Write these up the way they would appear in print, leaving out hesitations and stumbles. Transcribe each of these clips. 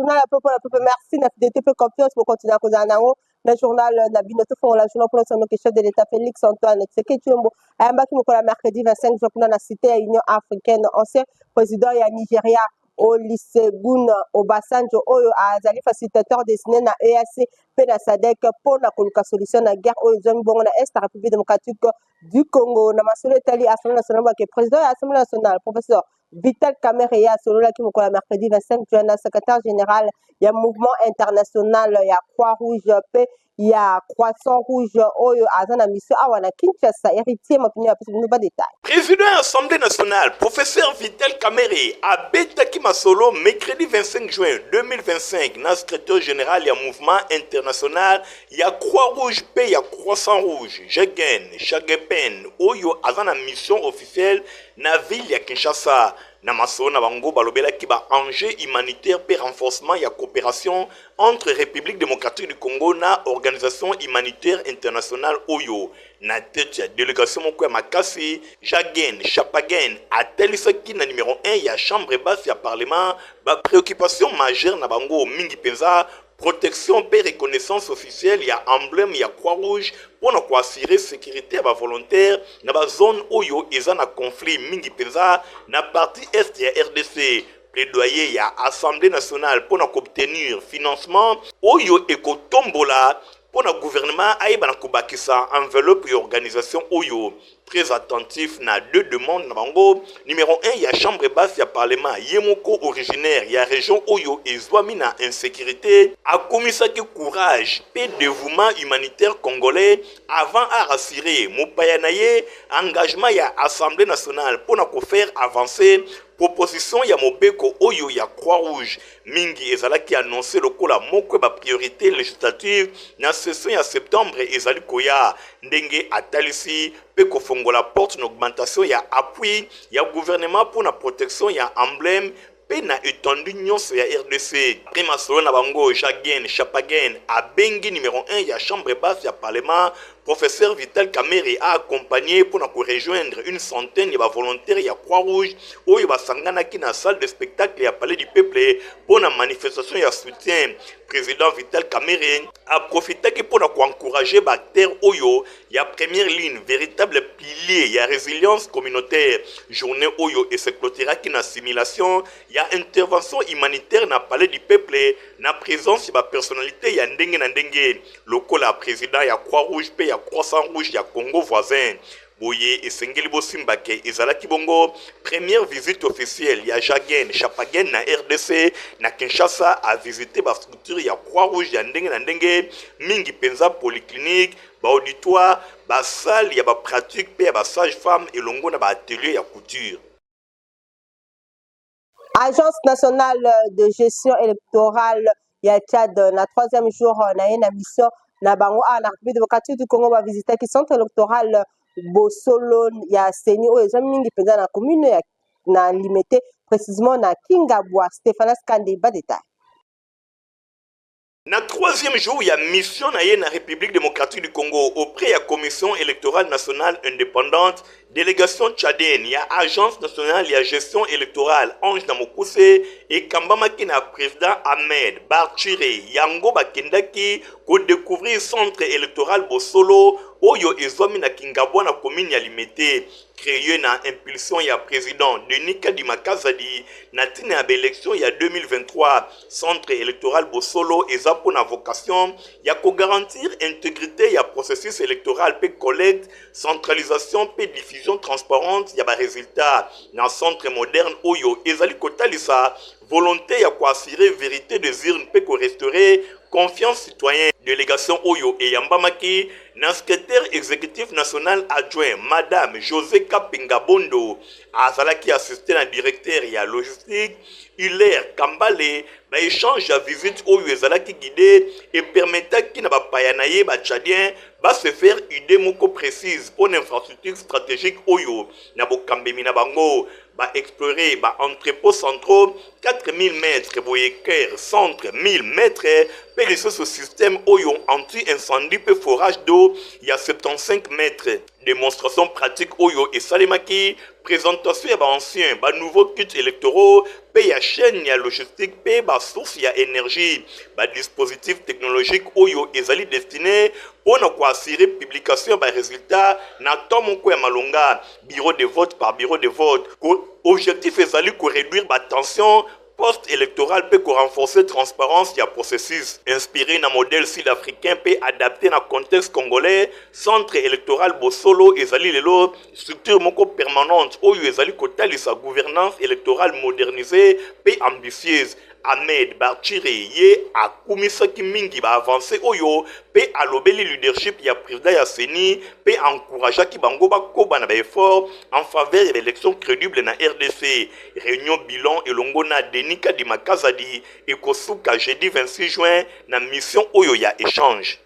Journal ya Peuple na Peuple. Merci na fidélité mpe confiance bokontinua kozala nango na journal na bino. Tofongola journal mpona sanoki chef de l'État Félix Antoine Tshisekedi Tshilombo ayambaki mokolo ya mercredi 25 juin kuna na cité ya Union africaine ancien président ya Nigeria Olusegun Obasanjo, oyo azali facilitateur désigné na EAC mpe na SADC mpo na koluka solution na guerre oyo ezwami bongo na Est ya République démocratique du Congo. Na masolo etali Assemblée nationale, bake président ya Assemblée nationale, professeur Vital Kamerhe, ye asololaki mokolo ya mercredi 25 juin na secrétaire général ya Mouvement international ya Croix Rouge mpe ya Croissant Rouge, oyo aza na mission awa na Kinshasa. Héritier Mapini apesi bino badétails. Président ya Assemblée nationale, professeur Vital Kamerhe, abetaki masolo mercredi 25 juin 2025 na secrétaire général ya Mouvement international ya Croix Rouge mpe ya Croissant Rouge, Jürgen Schagepen, oyo aza na mission officielle na ville ya Kinshasa. Na masolo na bango, balobelaki baenjeu humanitaire mpe renforcement ya coopération entre République démocratique du Congo na organisation humanitaire internationale oyo. Na tête ya délégation moko ya makasi, Jürgen Schapagen atelisaki na numéro 1 ya chambre basse ya parlement bapréoccupation majeure na bango, mingi mpenza protection mpe reconnaissance officielle ya emblème ya Croix Rouge mpo na koassurer sécurité ya bavolontaire na bazone oyo eza na conflit, mingi mpenza na partie Est ya RDC. Plaidoyer ya Assemblée nationale mpo na koobtenir financement oyo ekotombola mpo na gouvernement ayeba na kobakisa enveloppe ya organisation oyo. Très attentif na deux demandes na bango, numéro 1 ya chambre basse ya parlement, ye moko originaire ya région oyo ezwami na insécurité, akomisaki courage mpe dévouement humanitaire congolais avant arassurer mopaya na ye engagement ya Assemblée nationale mpo na kofaire avancer proposition ya mobeko oyo ya Croix Rouge mingi ezalaki annoncé lokola moko ya bapriorité législative na session ya septembre ezali koya, ndenge atalisi mpe kofongola porte na augmentation ya appui ya gouvernement mpo na protection ya emblème mpe na étendue nyonso ya RDC. Mpe masolo na bango, Jürgen Schapagen abengi numéro 1 ya chambre basse ya parlement, professeur Vital Kamerhe, aaccompagné mpo na korejoindre une centaine ya bavolontaire ya Croix Rouge oyo basanganaki na salle de spectacle ya Palais du Peuple mpo na manifestation ya soutien. Président Vital Kamerhe aprofitaki mpo na koencourager baacteur oyo ya première ligne, véritable pilier ya résilience communautaire. Journée oyo esecloturaki na simulation ya intervention humanitaire na Palais du Peuple na présence ya bapersonnalité ya ndenge na ndenge, lokola président ya Croix Rouge mpe ya Croissant Rouge ya Congo voisin. Boye esengeli bosimbake ezalaki bongo première visite officielle ya Jürgen Schapagen na RDC. Na Kinshasa, avisite bastructure ya Croix Rouge ya ndenge na ndenge, mingi mpenza polyclinique, baauditoire, basalle ya bapratique mpe ya basage femme elongo na baatelier ya couture. Agence nationale de gestion électorale ya Tchad, na troisième jour na ye na mission na bango awa na République démocratique du Congo, bavisitaki centre électoral Bosolo ya CENI, oyo eza mingi mpenza na commune ya na Limete, précisément na Kingabwa. Stéphanas Kande, badétails. Na troisième jour ya mission na ye na République démocratique du Congo auprès ya Commission électorale nationale indépendante, délégation tchadienne ya Agence nationale ya gestion électorale, ANGE na mokuse, ekambamaki na président Ahmed Barchire. Yango bakendaki kodécouvrir centre électoral Bosolo oyo ezwami na Kingabwa, na commune ya Limete. Créé na impulsion ya président Denis Kadima Kazadi na ntina ya baélection ya 2023, centre électoral Bosolo eza mpo na vocation ya kogarantir intégrité ya processus électoral mpe collecte, centralisation mpe diffusion transparente ya baresultat. Na centre moderne oyo ezali kotalisa volonté ya koassurer vérité des urnes mpe korestaurer confiance citoyen. Délégation oyo eyambamaki na secrétaire exécutif national adjoint, madame José Kapinga Bondo, azalaki assisté na directeur ya logistique Hilaire Kambale. Baéchange ya visite oyo ezalaki guidé epermetaki na bapaya na ye batchadien ba se faire idee moko précise mpo na infrastructure stratégique oyo na bokambemi na bango. Ba explorer ba entrepôts centraux 4000 mètres boye, ker centre 1000 mètres, mpe lisusu système oyo anti-incendie mpe forage d'eau ya 75 mètres. Démonstration pratique oyo esalemaki, présentation ya baancien, banouveau kits électoraux mpe ya chaîne ya logistique mpe basource ya énergie. Badispositif technologique oyo ezali destiné mpo na koassurer publication ya baresultat na temps moko ya malonga, bureau de vote par bureau de vote. Objectif ezali koréduire batension post-électoral mpe korenforcer transparence ya processus. Inspiré na modèle sud-africain mpe adapté na contexte congolais, centre électoral Bosolo ezali lelo structure moko permanente oyo ezali kotalisa gouvernance électorale modernisée mpe ambitieuse. Ahmed Barchire ye akumisaki mingi baavancées oyo mpe alobeli leadership ya président ya CENI mpe encourageaki bango bakoba na baeffort en faveur ya baélection crédible na RDC. Réunion bilan elongo na Denis Kadima Kazadi ekosuka jeudi 26 juin na mission oyo ya échange.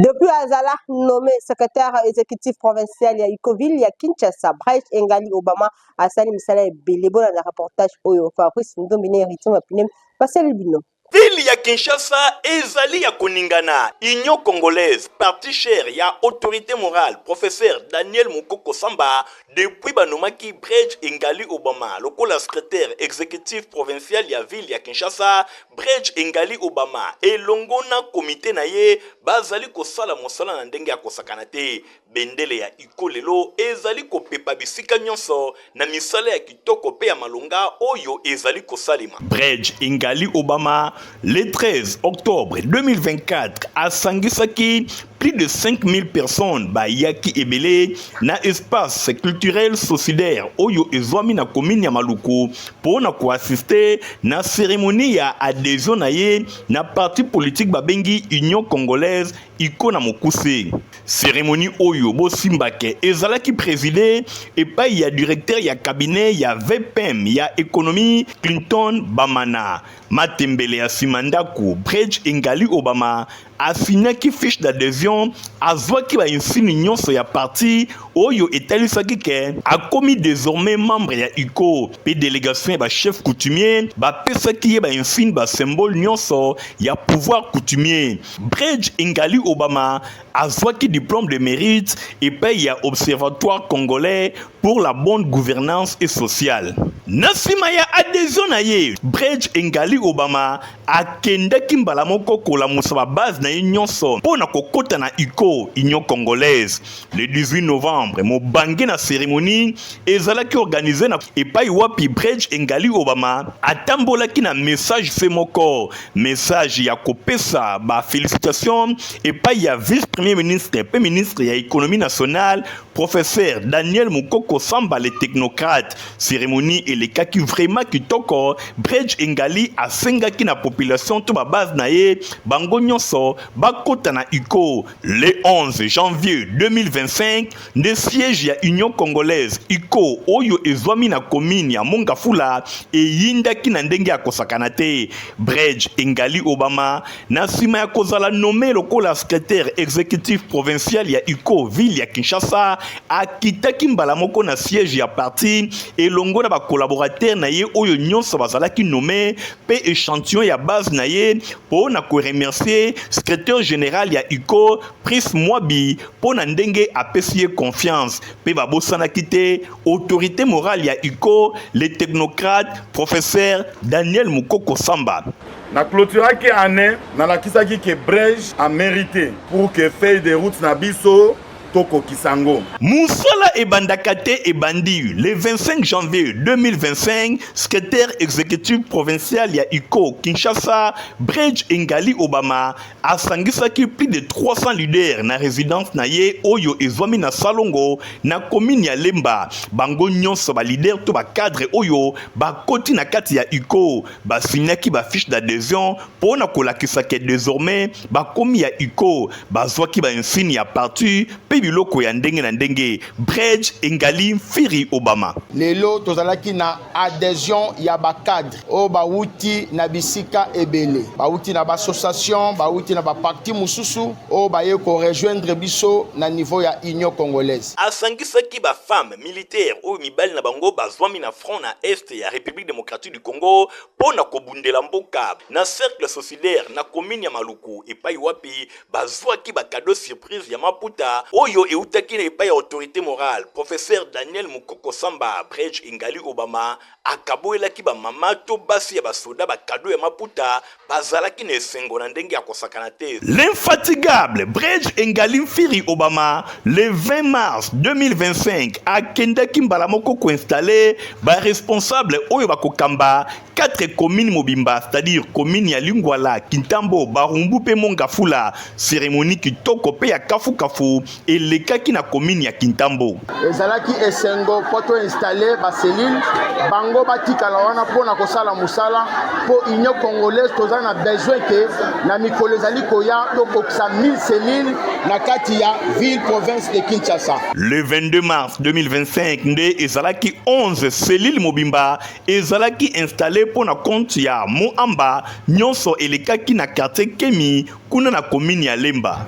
Depuis azala nommé secrétaire exécutif provincial ya UCO ville ya Kinshasa, Brecht Engali Obama asali misala ebele. Bolanda reportage oyo Fabrice Ndombi na Héritier Mapinem basali bino. Ville ya Kinshasa ezali ya koningana. Union congolaise, parti cher ya autorité morale professeur Daniel Mokoko Samba, depuis banomaki Brecht Engali Obama lokola secrétaire exécutif provincial ya ville ya Kinshasa, Brecht Engali Obama elongo na komite na ye bazali kosala mosala na ndenge ya kosakana te. Bendele ya UCO lelo ezali kopepa bisika nyonso na misala ya kitoko mpe ya malonga oyo ezali kosalema. Bredge Engali Obama, le 13 octobre 2024, asangisaki plus de 5000 personnes bayaki ebele na espace culturel solidaire oyo ezwami na commune ya Maluku mpo na koassister na cérémonie ya adhésion na ye na parti politique babengi Union congolaise, UCO na mokuse. Cérémonie oyo bosimbake ezalaki présidé epai ya directeur ya cabinet ya VPM ya économie, Clinton Bamana. Matembele ya nsima ndako, Bredge Engali Obama asignaki fiche d'adhésion, azwaki bainsigne nyonso ya parti oyo etalisaki ke akomi désormais membre ya UCO, mpe délégation ya bachef coutumier bapesaki ye bainsigne, basymbole nyonso ya pouvoir coutumier. Bredge Engali Obama azwaki diplôme de mérite epai ya Observatoire congolais pour la bonne gouvernance et sociale. Na nsima ya adhésion na ye, Bredge Engali Obama akendaki mbala moko kolamusa babase na ye nyonso mpo na kokɔta na UCO, Union congolaise. Le 18 novembre, mobange na cérémonie ezalaki organisé na epai wapi Bredge Engali Obama atambolaki na message se moko, message ya kopesa bafélicitation epai ya vice premier ministre mpe ministre ya Économie nationale, professeur Daniel Mokoko Samba, le technocrate. Cérémonie elekaki vraiment kitoko. Bredge Engali asengaki na population to babase na ye bango nyonso bakota na UCO. Le 11 janvier 2025 nde siège ya Union congolaise, UCO, oyo ezwami na commune ya Mongafula eyindaki na ndenge ya kosakana te. Bredge Engali Obama, na nsima ya kozala nommé lokola secrétaire exécutif provincial ya UCO ville ya Kinshasa, akitaki mbala moko na siège ya parti elongo na bacollaborateur na ye oyo nyonso bazalaki nommé mpe échantillon ya base na ye mpo na koremercier secrétaire général ya UCO, Prince Mwabi, mpo na ndenge apesi ye confiance. Mpe babosanaki te autorité morale ya UCO, le technocrate professeur Daniel Mokoko Samba. Na clôturaki année, nalakisaki ke Brege a mérité pour que feuille de route na biso tokokisa yango. Mosala ebandaka te, ebandi. Le 25 janvier 2025, secrétaire exécutif provincial ya UCO Kinshasa, Bredge Engali Obama, asangisaki plus de 300 leaders na résidence na ye oyo ezwami na Salongo na commune ya Lemba. Bango nyonso baleader to bacadre oyo bakoti na kati ya UCO basignaki bafiche d'adhésion mpo na kolakisa ke désormais bakomi ya UCO. Bazwaki bainsigne ya parti mpe mpe biloko ya ndenge na ndenge. Bredge Engali Mfiri Obama. Lelo tozalaki na adhesion ya ba cadres oyo bawuti na bisika ebele, bawuti na ba association, bawuti na ba parti mosusu oyo baye ko rejoindre biso na niveau ya Union congolaise. Asangisaki ba femmes militaires oyo mibali na bango bazwami na front na est ya Republique democratique du Congo mpo na kobundela mboka na cercle socilaire na commune ya Maluku epai wapi bazwaki ba cadeau surprise ya maputa oyo eutaki na epai ya autorité morale professeur Daniel Mukoko Samba. Bredge Engali Obama akaboyelaki ba mama to basi ya basoda ba cadeau ya maputa, bazalaki na esengo na ndenge ya kosakana te. L'infatigable Bredge Engali Mfiri Obama le 20 mars 2025 akendaki mbala moko koinstalle ba responsable oyo bakokamba 4 communes mobimba, c'est-à-dire commune ya Lingwala, Kintambo, Barumbu mpe Mongafula. Cérémonie kitoko mpe ya kafukafu elekaki na commune ya Kintambo. Ezalaki esengo mpo to installe ba cellule bango batikala wana mpo na kosala mosala mpo Union congolaise toza na besoin ke na mikolo ezali koya tokokisa 1000 cellules na kati ya ville province de Kinshasa. Le 22 mars 2025 nde ezalaki 11 cellules mobimba ezalaki installe mpo na compte ya Moamba, nyonso elekaki na quartier Kemi kuna na commune ya Lemba.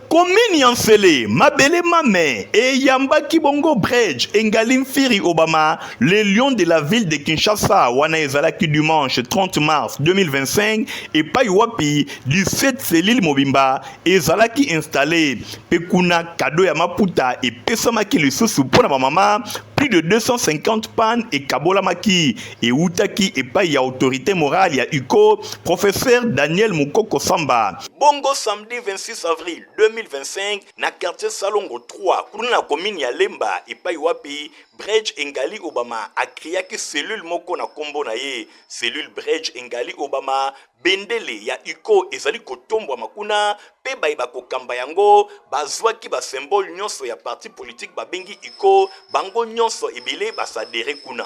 Commune ya Nsele, mabele mame eyambaki bongo Bredge Engali Mfiri Obama, le lion de la ville de Kinshasa. Wana ezalaki dimanche 30 mars 2025 epai wapi 17 cellules mobimba ezalaki installe mpe kuna kado ya maputa epesamaki lisusu mpo na bamama. Plus de 250 pannes ekabolamaki ewutaki epai ya autorité morale ya UCO, professeur Daniel Mukoko Samba. Bongo samedi 26 avril 2025 na quartier Salongo 3 kuna na commune ya Lemba epai wapi Bredge Engali Obama akreaki cellule moko na kombo na ye, cellule Bredge Engali Obama. Bendele ya UCO ezali kotombwama kuna mpe baye bakokamba yango bazwaki ba symbole nyonso ya parti politique babengi UCO, bango nyonso ebele basadere kuna.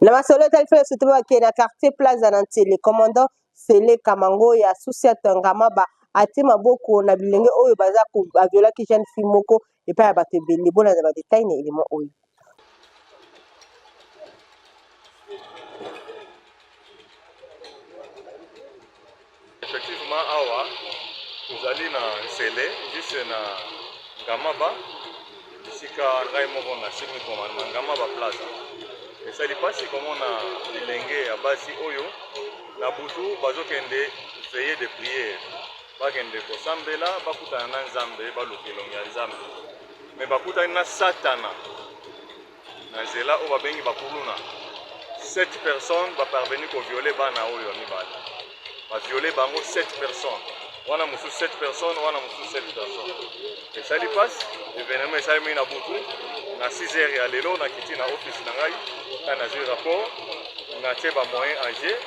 Na masolo etali fele soto bakei na quartier Plaza na Nsele, commandant Sele Kamangoya Susiat Ngamaba atie maboko na bilenge oyo baza baviolaki jeune fille moko epai ya bato ebele. Bolanda ba detail na element oyo. Effectivement awa tozali na Nsele juste na Ngamaba esika ngai moko nasimi commandement Ngamaba Plaza. Esali mpasi komona bilenge ya basi oyo na butu bazokende veillée de prière, bakende kosambela, bakutana na Nzambe, baluka elongi ya Nzambe, me bakutani na Satana na nzela oyo babengi bakuluna. 7 personnes baparvenu koviole bana oyo ya mibale, baviole bango 7 personnes wana mosusu 7 personnes wana mosusu 7 personnes. Esali mpasi, evenement esalemi na butu na 6 heures ya lelo. Nakiti na office na ngai ntango nazwi rapport, natie ba moyen en jeu,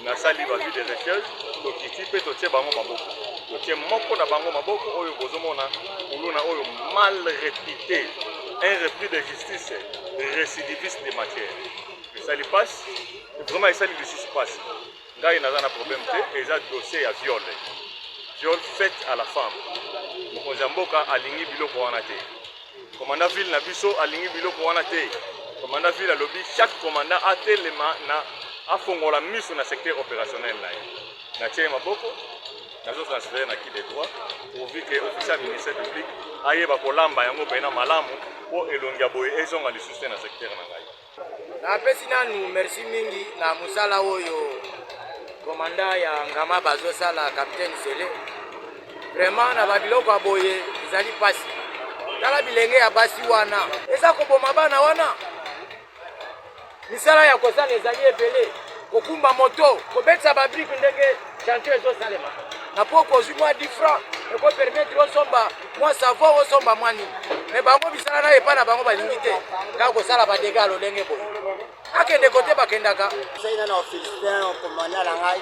nasali ba vie de recherche, tokiti mpe totie bango maboko, totie moko na bango maboko oyo bozomona kuluna oyo mal réputé, un repris de justice, récidiviste de matière. Esali mpasi vraiment, esali lisusu mpasi. Ngai naza na problème te, eza dossier ya viol, viol fait à la femme. Mokonzi ya mboka alingi biloko wana te, commandant ville na biso alingi biloko wana te. Commandant ville alobi chaque commandant atelema na afongola miso na secteur opérationnel na ye. Natie ye maboko, nazo transfere na qui de droit pourvu que officier ya ministère public ayeba kolamba yango mpena malamu mpo elongi ya boye ezonga lisusu te na secteur na ngai. Napesi nanu merci mingi na mosala oyo komanda ya Ngama bazosala, capitaine Sele. Vraiment na babiloko ya boye ezali mpasi. Tala bilenge ya basi wana eza koboma bana wana. Misala ya kosala ezali ebele, kokumba moto, kobetisa babrike ndenge chantier ezosalema na poko, ozwi mwa 10 francs ekopermettre osomba mwa savon, osomba mwa nini. Me bango misala na epai na bango balingi te, kaka kosala badega ya lolenge boye. Akende kote bakendaka. Ezali nano Philistin, komanda na ngai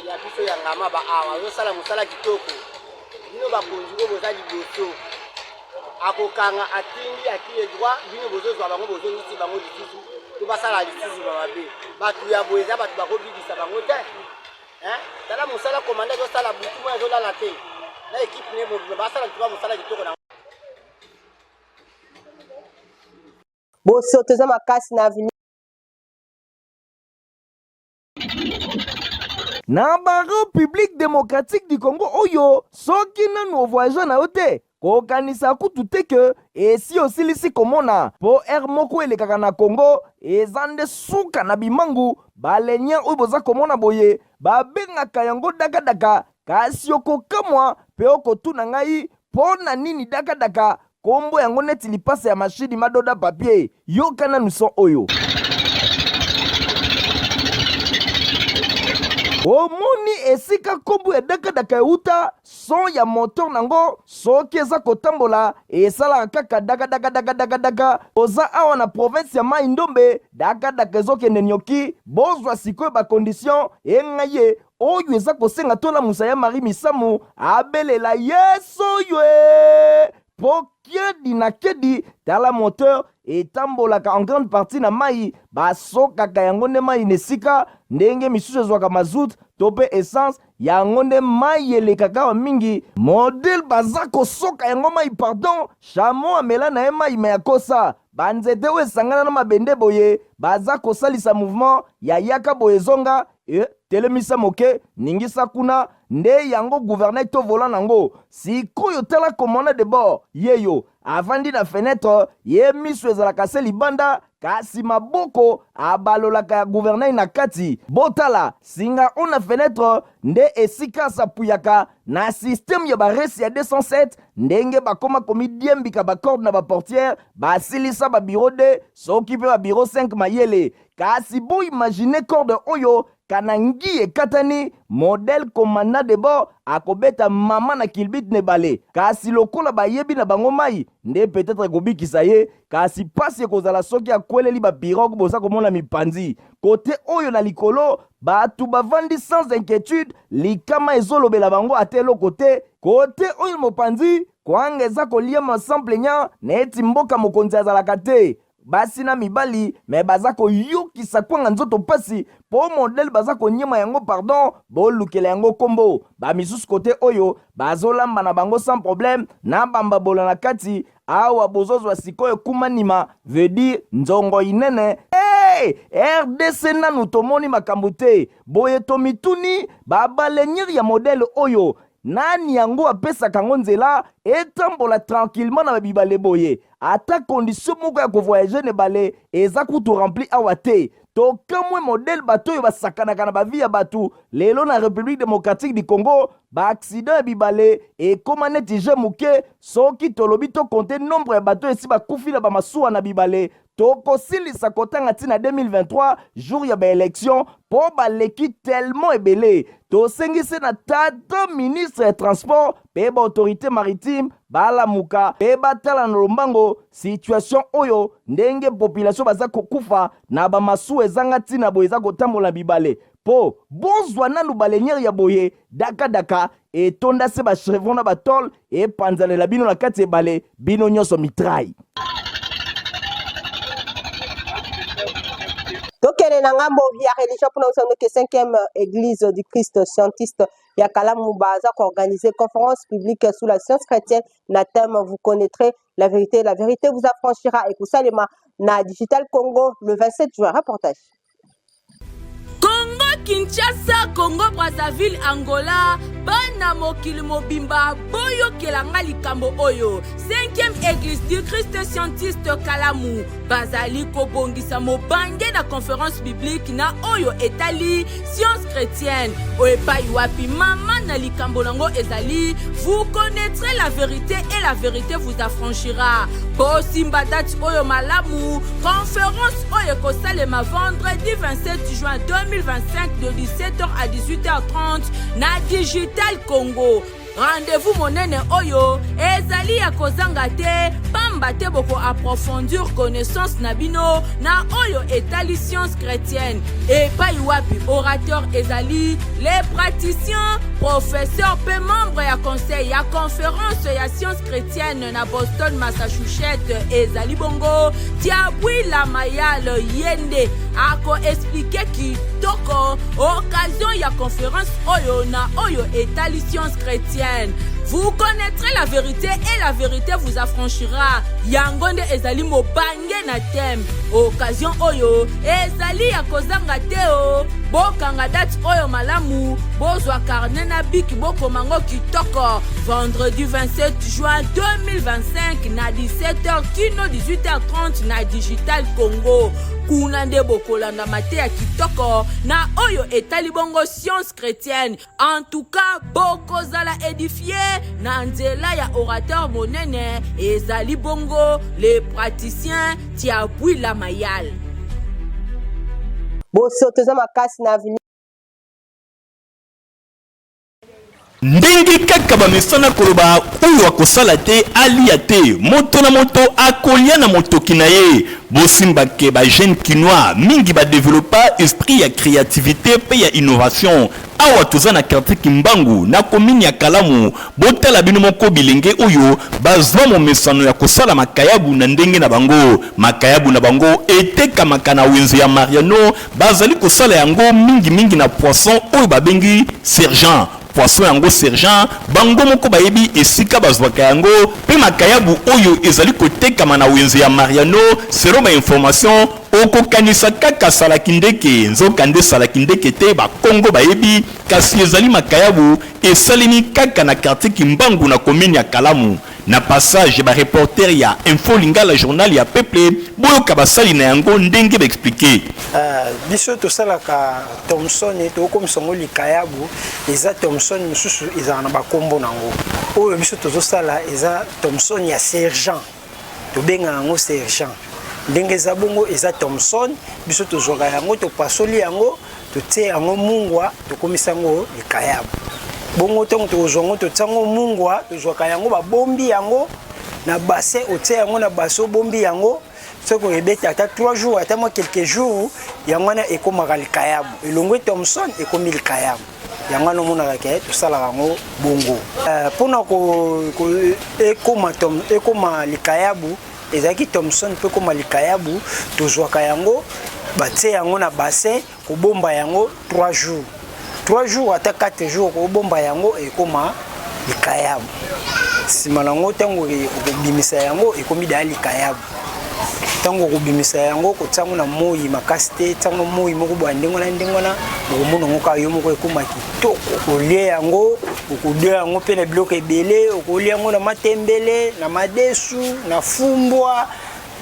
ya biso ya Ngama ba awa azosala mosala kitoko. Bino bakonzi oyo boza liboso. Akokanga atindi akiye droit, bino bozozwa bango bozongisi bango lisusu to basala lisusu ba mabe. Bato ya boye eza bato bakobikisa bango te. Hein? Tala mosala komanda azosala butu moi azolala te na ekipe ne mobimba basala ntuka mosala kitoko na bosoto eza makasi na avenue. Na ba Republique democratique du Congo oyo soki nanu o voyagea na yo te kokanisa kutu te que esi osilisi komona po heure moko elekaka na Congo eza nde suka na bimangu baleinière oyo boza komona boye babengaka yango daka daka kasi okokamwa pe okotuna ngai po na nini daka daka Kombo yango neti lipasa ya machine madoda papier. Yoka nanu son oyo. Omoni esika kombo ya dakadaka euta? Son ya moteur nango soki eza kotambola esalaka kaka dakadakadakadakadaka. Toza awa na province ya Mayi Ndombe, dakadaka ezokende nioki. Bozwa sikoyo ba conditions engaye oyo eza kosenga tolamusa ya Marie Misamu abelela yesu oyo ee po kiedi na kiedi tala moteur etambolaka en grande partie na mai basokaka yango nde mai na esika ndenge misusu ezwaka mazout to pe essence yango nde mai elekaka awa mingi modele baza kosoka yango mai pardon chameau amela na ye mai me akosa banzete oyo esangana na mabende boye baza kosalisa mouvement ya yaka boye zonga E, telemisa moke, ningisa kuna, nde yango gouvernail to volant nango. Sikoyo tala commandant de bord, yeyo, avandi na fenetre, ye miso ezalaka se libanda, kasi maboko abalolaka ya gouvernail na kati. Botala, singa oyo na fenetre nde esika asapuyaka na système ya ba resi ya 207, ndenge bakoma komidiembika ba corde na ba portière, basilisa ba bureau 2 soki pe ba bureau 5 mayele. Kasi bo imaginer corde oyo kana ngi ekatani, modèle commandant de bord akobeta mama na kilbit na ebale. Kasi lokola bayebi na bango mayi nde peut-etre ekobikisa ye, kasi pasi ekozala soki akweleli ba pirogues boza komona mipanzi. Cote oyo na likolo batu bavandi sans inquietude, likama ezolobela bango ata eloko te. Cote oyo mopanzi, kwanga eza koliama sans plaignant neti mboka mokonzi azalaka te. Basi na mibali mais baza koyokisa kwanga nzoto pasi po modèle baza koniema yango pardon bolukela yango kombo ba misusu kote oyo bazolamba na bango sans problème na bambabola na kati awa bozozwa sikoyo kumanima veut dire nzongo inene hey! Rdc nanu tomoni makambo te boye tomituni ba baleinière ya modèle oyo nani yango apesaka yango nzela etambola tranquillement na ba bibale boye Ata condition moko ya ko voyager na ebale eza kutu rempli awa te. Tokamwe modèle bato oyo basakanaka na ba vie ya bato lelo na Republique democratique du Congo, ba accidents ya bibale ekoma neti jeu moke. Soki tolobi to compter nombre ya bato oyo esi bakufi na ba masuwa na bibale, tokosilisa kotanga ti na 2023 jour ya ba elections po baleki tellement ebele. Tosengi se na tata ministre ya transport pe ba autorites maritimes balamuka pe batala na lombango situation oyo ndenge population baza kokufa na ba masuwa ezanga tina boye eza kotambola na bibale po bozwa nanu baleinière ya boye daka daka etonda se ba chevron na ba tole epanzanela bino na kati ebale bino nyonso mitraille. Tokende na ngambo ya religion mpona kosala ke 5e église du Christ scientiste ya Kalamu baza koorganiser conférence publique sur la science chrétienne na thème vous connaîtrez la vérité, la vérité vous affranchira ekosalema na Digital Congo le 27 juin. Reportage. Congo Kinshasa, Congo Brazzaville, Angola, bana mokili mobimba boyokela nga likambo oyo. 5e Église du Christ Scientiste Kalamu bazali kobongisa mobange na conférence biblique na oyo etali science chrétienne oyo epai wapi mama na likambo nango ezali vous connaîtrez la vérité et la vérité vous affranchira. Bosimba date oyo malamu, conférence oyo ekosalema vendredi 27 juin 2025 de 17h à 18h30 na Digital Congo. Rendez-vous monene oyo ezali ezali ya kozanga te, pamba te boko approfondir connaissance na bino na oyo etali science chrétienne. Epai wapi orateur ezali les praticiens, professeur pe membre ya conseil ya conférence ya science chrétienne na Boston, Massachusetts, ezali bongo Tiabuila Mayal ye nde ako expliquer kitoko occasion ya conférence oyo na oyo etali science chrétienne. Vous connaîtrez la vérité et la vérité vous affranchira. Yango nde ezali mobange na thème. Occasion oyo ezali ya kozanga te o. Bokanga date oyo malamu, bozwa carnet na bic bokoma ngo kitoko. Vendredi 27 juin 2025 na 17h kino 18h30 na Digital Congo. Kuna nde bokolanda mateya kitoko na oyo etali bongo science chrétienne. En tout cas, bokozala édifié na nzela ya orateur monene ezali bongo le praticien Tiabuila Mayal. Bosoto eza makasi na avenue. Ndenge kaka bamesana koloba oyo akosala te alia te, moto na moto akolia na motoki na ye. Bosimba ke ba jeunes kinois mingi ba developpa esprit ya creativite pe ya innovation. Awa toza na quartier Kimbangu na commune ya Kalamu, botala bino moko bilenge oyo bazua momesano ya kosala makayabu na ndenge na bango. Makayabu na bango etekamaka na wenze ya Mariano. Bazali kosala yango mingi mingi na poisson oyo babengi sergent. Poisson yango sergent, bango moko bayebi esika bazwaka yango pe makayabu oyo ezali kotekama na wenze ya Mariano, selon ba informations, okokanisa kaka salakindeke, nzoka nde salakindeke te, bakongo bayebi, kasi ezali makayabu esalemi kaka na quartier Kimbangu na commune ya Kalamu. Na passage ba reporters ya Info Lingala journal ya peuple boyoka basali na yango ndenge ba expliquer. Biso tosalaka Thomson tokokomisa yango likayabu, eza Thomson mosusu ezalaka na bakombo na yango. Oyo biso tozosala eza Thomson ya sergent, tobengaka yango sergent. Ndenge eza bongo eza Thomson, biso tozwaka yango topasoli yango totie yango mungwa tokomisa yango likayabu. Bongo ntango tokozwa yango totia yango mungwa, tozwaka yango babombi yango na bassin, otie yango na bassin obombi yango soki ebeti ata 3 jours ata mwa quelques jours, yango wana ekomaka likayabu, elongwe Thomson ekomi likayabu. Yango wana omonaka ke tosalaka yango bongo mpona ekoma likayabu. Ezalaki Thomson mpe ekoma likayabu, tozwaka yango batie yango na bassin, kobomba yango 3 jours, 3 jours ata 4 jours, kobomba yango ekoma likayabu. Nsima nango ntango okobimisa yango ekomi daya likayabu. Ntango okobimisa yango kotia yango na moi makasi te, tia yango moi moko boya ndenge wana ndenge wana, okomona yango kaka yo moko ekoma kitoko. Olie yango, okolia yango mpe na biloko ebele, okolia yango na matembele, na madesu, na fumbwa,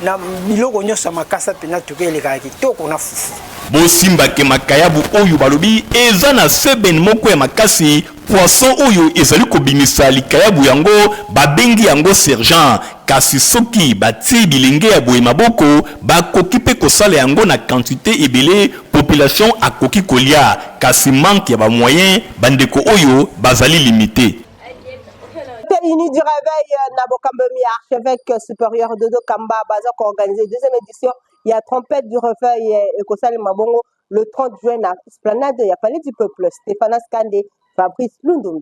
na biloko nyonso ya makasa mpena tuka elekaka kitoko na fufu. Bosimba ke makayabu oyo balobi eza na seben moko ya makasi, poisson oyo ezali kobimisa likayabu yango babengi yango sergent, kasi soki batie bilenge ya boye maboko bakoki pe kosala yango na quantite ebele, population akoki kolia, kasi manque ya ba moyens bandeko oyo bazali limite. Comité uni du réveil na bokambami ya archevêque supérieur Dodo Kamba baza koorganiser deuxième édition ya trompette du réveil ekosalema bongo le 30 juin na esplanade ya Palais du Peuple. Stéphanas Kande, Fabrice Lundumbi.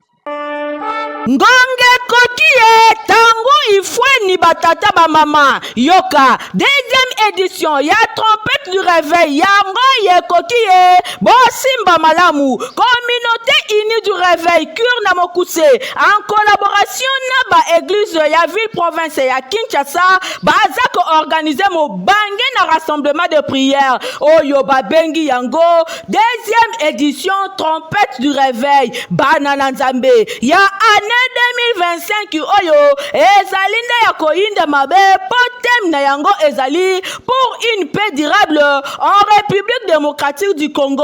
Ngonga ekoki ye tango ifweni batata bamama yoka deuxième édition ya trompette du réveil yango ekoki ye bosimba malamu communauté unie du réveil cure na mokuse en collaboration na ba église ya ville province ya Kinshasa baza koorganize mobange na rassemblement de prière oyo babengi yango deuxième édition trompette du réveil bana na nzambe ya année 2025 oyo ezali nde ya koyinda mabe po te. thème na yango ezali pour une paix durable en République démocratique du Congo.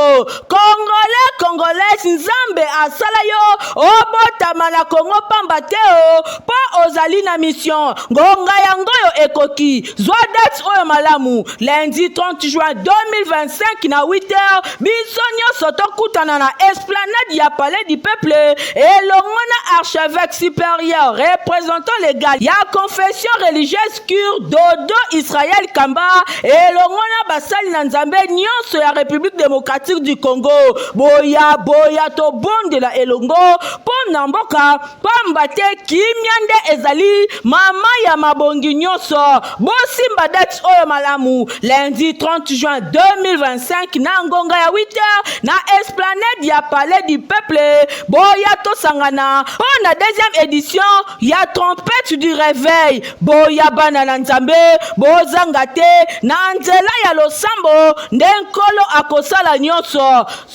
Congolais, Congolaise, Nzambe asala yo obotama na Congo pamba te o mpo ozali na mission. Ngonga yango oyo ekoki. Zwa date oyo malamu lundi 30 juin 2025 na 8h biso nyonso tokutana na esplanade ya Palais du Peuple elongo na archevêque supérieur représentant légal ya confession religieuse cure Dodo Israël Kamba elongo na basali na Nzambe nyonso ya République démocratique du Congo. Boya boya tobondela elongo mpo na mboka, pamba te kimia nde ezali mama ya mabongi nyonso. Bosimba date oyo malamu, lundi 30 juin 2025 na ngonga ya 8h na esplanade ya Palais du Peuple. Boya tosangana mpo na deuxième édition ya trompette du réveil. Boya bana na Nzambe, bozanga te na nzela ya losambo nde Nkolo akosala nyonso.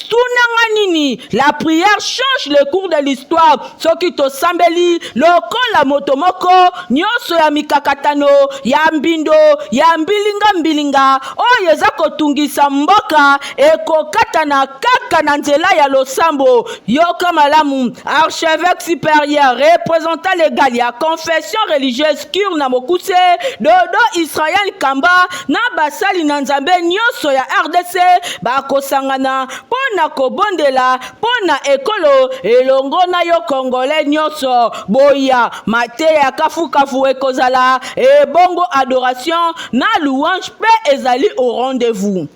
Tuna nga nini? La prière change le cours de l'histoire. Soki tosambeli lokola moto moko, nyonso ya mikakatano, ya mbindo, ya mbilinga mbilinga oyo eza kotungisa mboka ekokatana kaka na nzela ya losambo. Yoka malamu, archevêque supérieur, représentant légal ya confession religieuse cure na mokuse, Dodo Israël Kamba na basali na Nzambe nyonso ya RDC bakosangana mpo na kobondela mpo na ekolo elongo na yo Congolais nyonso. Boya, mateya kafukafu ekozala ebongo adoration na louange mpe ezali au rendez-vous.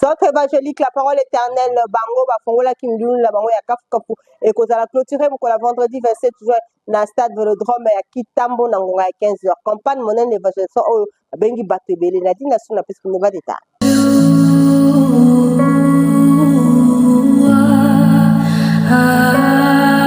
Centre évangélique la parole éternelle bango bafongolaki milulu na bango ya kafukafu ekozala clôturé mokolo ya vendredi 27 juin na stade Velodrome ya Kitambo na ngonga ya 15 heures. Campagne monene evangelisation oyo babengi bato ebele na dina suna pesi bino ba detail.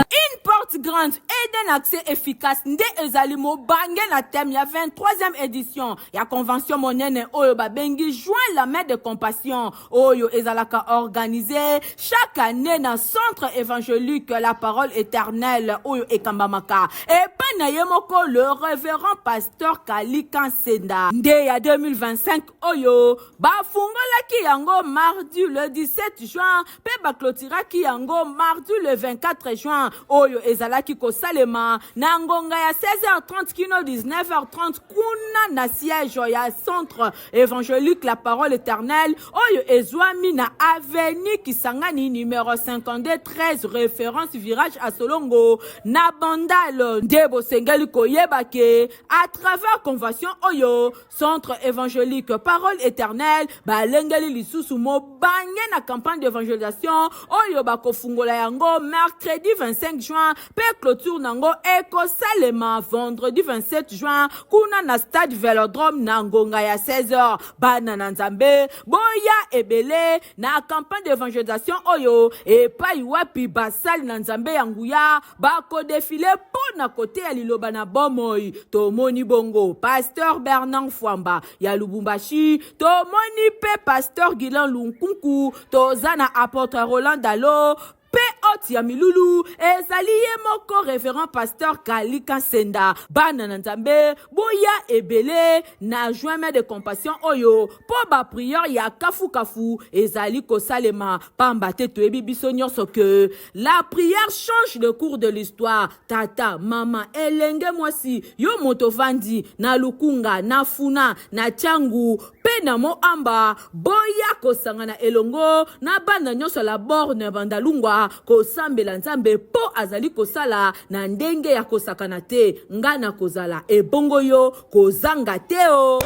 Une porte grande et d'un accès efficace nde ezali mobange na thème ya 23e édition ya convention monene oyo babengi joint la main de compassion oyo ezalaka organise chaque année na centre évangélique la parole éternelle oyo ekambamaka epai na ye moko le révérend pasteur Kalika Nsenda. Nde ya 2025 oyo bafungolaki yango mardi le 17 juin mpe baklotiraki yango mardi le 24 juin oyo ezalaki kosalema na ngonga ya 16h30 kino 19h30 kuna na siège ya centre évangélique la parole éternelle oyo ezwami na avenue Kisangani numéro 52 13 référence virage à Solongo na Bandal. Nde bosengeli koyeba ke à travers convention oyo centre évangélique parole éternelle balengeli lisusu mobange na campagne d'évangélisation oyo bakofungola yango mercredi 25 juin mpe clôture nango ekosalema vendredi 27 juin kuna na stade Velodrome na ngonga ya 16h. Bana na Nzambe boya ebele na campagne d'évangélisation oyo epai wapi basali na Nzambe ya nguya bakodefile mpo na koteya liloba na bomoi. Tomoni bongo Pasteur Bernard Fwamba ya Lubumbashi, tomoni mpe Pasteur Guilain Lunkunku, toza na Apôtre Roland Dalo Mpe hôte ya milulu ezali ye moko Reverend Pasteur Kalika Nsenda. Bana na Nzambe boya ebele na juin main de compassion oyo mpo ba prière ya kafu kafu ezali kosalema pamba te toyebi biso nyonso que la prière change le cours de l'histoire. Tata, mama, elenge mwasi, yo moto ovandi na Lukunga, na Funa, na Tshangu mpe na Moamba, boya kosangana elongo na bana nyonso ya la borne ya Bandalungwa kosambela Nzambe mpo azali kosala na ndenge ya kosakana te. Nga nakozala ebongo yo kozanga te o.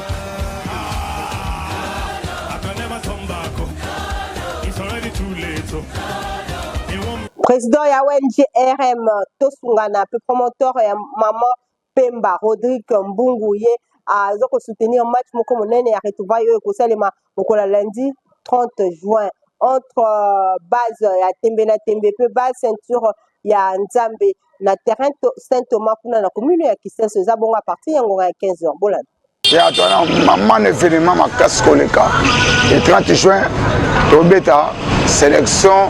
Président ya ONG RM Tosungana pe promoteur ya maman Pemba Rodrigue Mbungu ye aza ko soutenir match moko monene ya retrouvailles oyo ekosalema mokolo ya lundi 30 juin entre euh, base ya tembe na tembe pe base ceinture ya Nzambe na terrain Saint Thomas kuna na commune ya Kisenso eza bongo à partir ya ngonga ya 15 heures bolanda ya toza na mama na événement makasi koleka le 30 juin tobeta sélection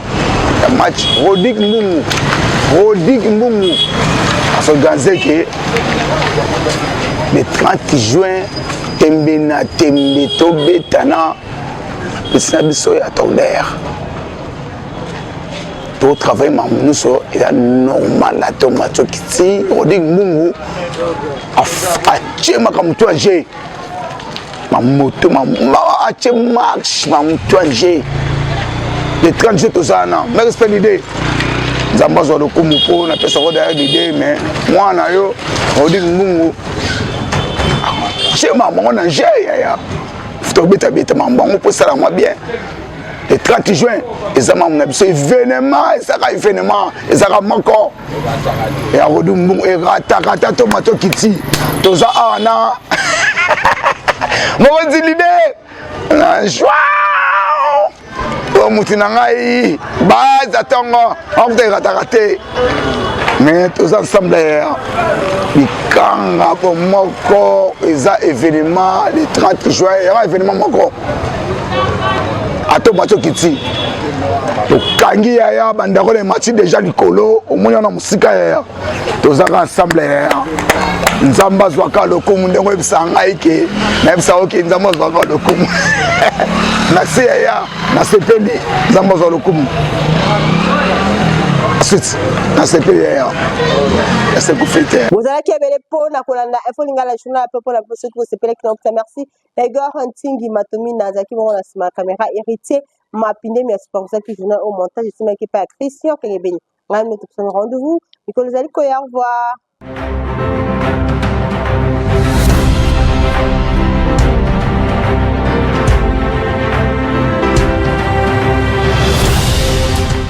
ya match rodik mbungu rodik mbungu. Asorganize ke le 30 juin tembe na tembe tobetana pesi na biso ya tonder totravaille makambo nyonso eza normal atonga soki ti rodrigue mbungu atie makambo to aje mamoto atie marche mamoto aje le 30 juin toza wana mais respect l'idée nzambe azwa lokumu mpo napesako daya l'idée mais mwana yo rodrigue mbungu atie makambo yango na je yaya tobetabeta makambo yango mpo esala mwa bien. Le 30 juin eza mamu na biso evenement, ezaka evenement, ezaka moko ya rodu mbungu erataka ata to mato kiti toza awa na mokonzi lide na joie oyo motu na ngai baza ntongo akuta erataka te mais toza ensemble bikanga bomoko eza événement le 30 juin yaka événement moko ata omati okiti tokangi yaya bandako na emati deja likolo omoni wana mosika yaya tozaka ensemble yaya nzambe azwaka lokumu ndenge oyebisa ngai ke nayebisa oke nzambe azwaka lokumu merci yaya nasepeli nzambe azwa lokumu suite nasepeli yaya nasekufi te. Bozalaki ebele mpo na kolanda info lingala journal mpe mpo na biso soki bosepelaki na opesa merci Igor Ntingi Matomina azalaki bongo na nsima ya kamera, Héritier Mapindemi asupervisaki journal au montage esimaki epai ya Christian Kengebeni. Ngai nde topesani rendez-vous mikolo ezali koya. Au revoir.